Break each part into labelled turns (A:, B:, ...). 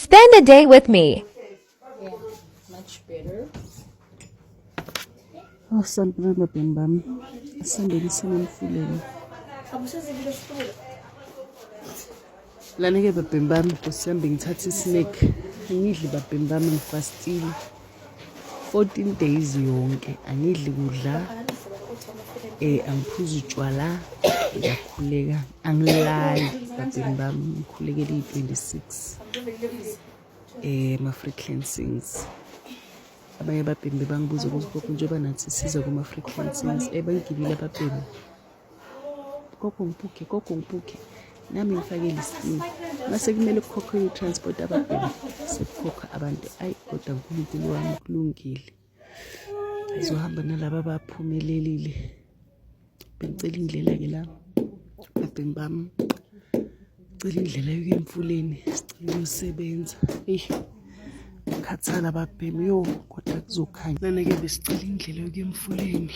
A: Spend a day with me.
B: Yeah, much better.
C: Oh, sanibonani babhemi bami. Asihambeni sime emfuleni. Lana-ke babhemi bami, nkosi yami bengithatha i-snack. Angidli babhemi bami ngifastile. 14 days yonke angidli kudla angiphuzi utshwala ngiyakhuleka angilali babhemi bami ngikhulekela iyi-26 ma-free cleansings abanye ababhemi bebangibuza ukuthi gogo njengoba nathi siza kuma-free cleansings bangigibile ababhemi gogo ngibhukhe gogo ngibhukhe nami ngifakele isitini mase kumele kukhokhwe i-transport ababhemi sekukhokha abantu ayi kodwa nkulunkulu wami kulungile ngizohamba nalaba abaphumelelile bengicela indlela-ke la babhemi bami cela indlela yokuya emfuleni sicela ukuyosebenza eyi ngikhathala babhemi yo kodwa kuzokhanya lana-ke besicela indlela yokuya emfuleni.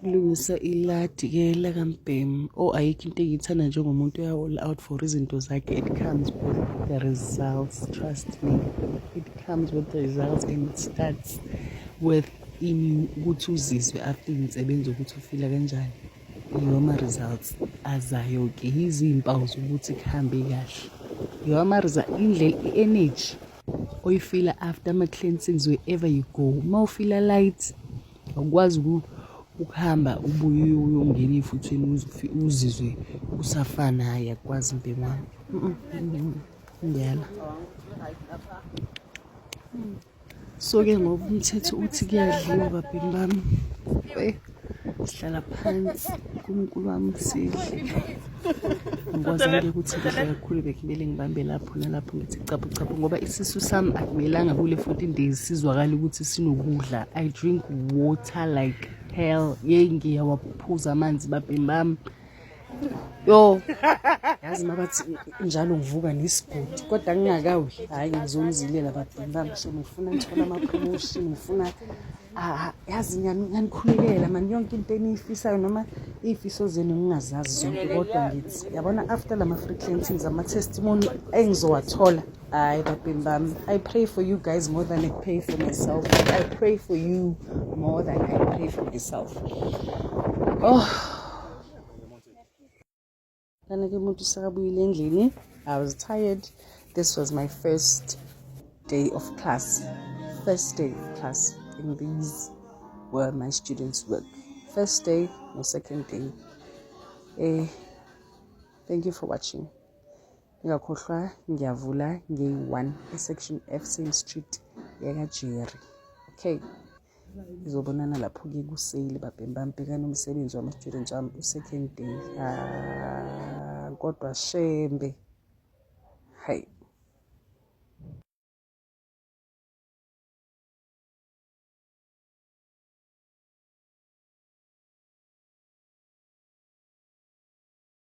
C: Kulungisa iladi ke lakambhemu. Oh ayikho into engiyithanda njengomuntu oya all out for izinto zakhe. It comes with the results, trust me. It comes with the results and it starts with in ukuthi uzizwe after insebenzo ukuthi ufila kanjani. Yiwo ama-results azayo-ke yizimpawu zokuthi kuhambe kahle. Yiwo ama-result indlela i-energy oyifila after ama-cleansings wherever you go. Uma ufila light awukwazi ukuhamba ubuye uyongena ey'futhweni uzizwe usafana hhayi akukwazi mbhemu wami ngiyala. So ke ngoba umthetho uthi kuyadliwa babhemi bami eh sihlala phansi uNkulunkulu wami sidle ngikwazange ukuthi ngidle kakhulu bekumele ngibambe lapho nalapho ngithi caphu caphu ngoba isisu sami akumelanga kule 14 days sizwakale ukuthi sinokudla. I drink water like hell. Yeyi ngiyawaphuza amanzi babhemi bami. Yo, yazi mabathi njalo ngivuka nesigodi kodwa ngingakawi hhayi ngizonizilela babhemi bami so ngifuna ngithola ama-promotion ngifuna ah, yazi ngiyanikhulekela mani yonke into eniyifisayo noma iy'fiso zenu ngingazazi zonke kodwa ngithi yabona after lama-free cleansings ama-testimony engizowathola hayi babhemi bami I pray for you guys more than I pray for myself. I pray for you more than I pray for myself. Oh lana ke umuntu sekabuyile endlini. I was tired. This was my first day of class, first day of class, and these were my students' work. First day no second day. Thank you for watching. Ngingakhohlwa ngiyavula ngeyi-1 e-section F same street yakaJerry. Okay, ngizobonana lapho-ke kuseyile babhemi bami. Bhekani umsebenzi wama-students wami u-second day. Ah, kodwa shembe hayi.